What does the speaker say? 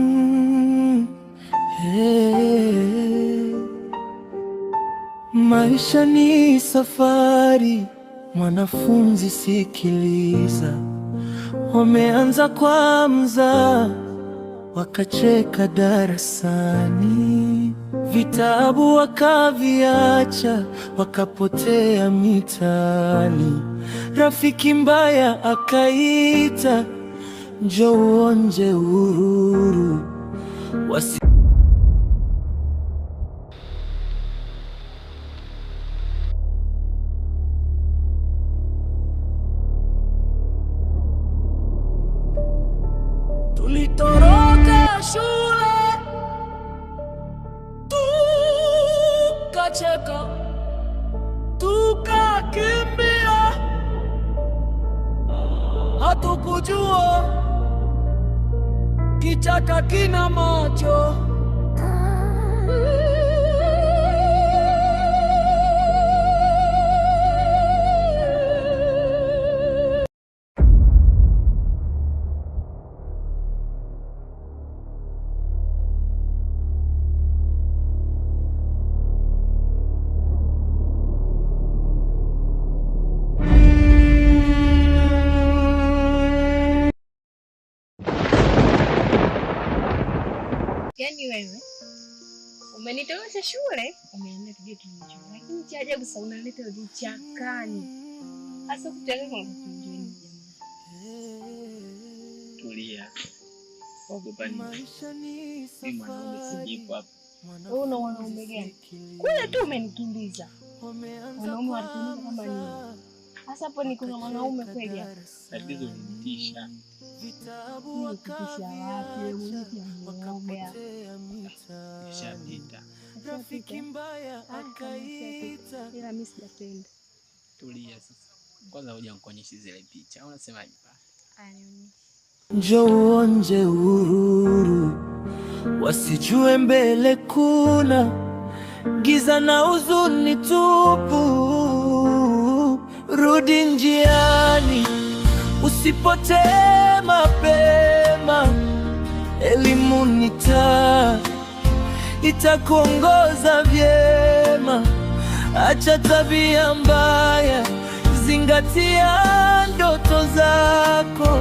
Mm, hey. Maisha ni safari, mwanafunzi sikiliza. Wameanza kwa mzaha, wakacheka darasani, vitabu wakaviacha, wakapotea mitaani. Rafiki mbaya akaita, njoo uonje uhuru. Wasi Tulitoroka shule tukacheka, tukakimbia, hatukujua kichaka kina macho. Yaani wewe umenitolesha shule, umeniambia tuje tuenjoy, lakini cha ajabu sasa unaleta vichakani. Hasa kutaka kwa kuenjoy nini jamani? Tulia, ogopa nini? Maisha ni Mimi mwanaume safari, sijipo hapa. Wewe una wanaume gani? Kule tu umenikimbiza. Wanaume wanatumika kama nini? Hasa hapo ni kuna mwanaume kweli hapa? Tatizo ulinitisha. Nilikutisha wapi? Wewe mwenyewe pia mwoga. Ishapita. Rafiki mbaya Ah, kama akaita Ila mimi sijapenda. Tulia sasa. Kwanza hoja nikuonyeshe zile picha. Au unasemaje? Anionyeshe. Njoo uonje uhuru, wasijue mbele kuna giza na huzuni tupu. Rudi njiani, usipotee mapema. Elimu ni taa, itakuongoza vyema. Acha tabia mbaya, zingatia ndoto zako.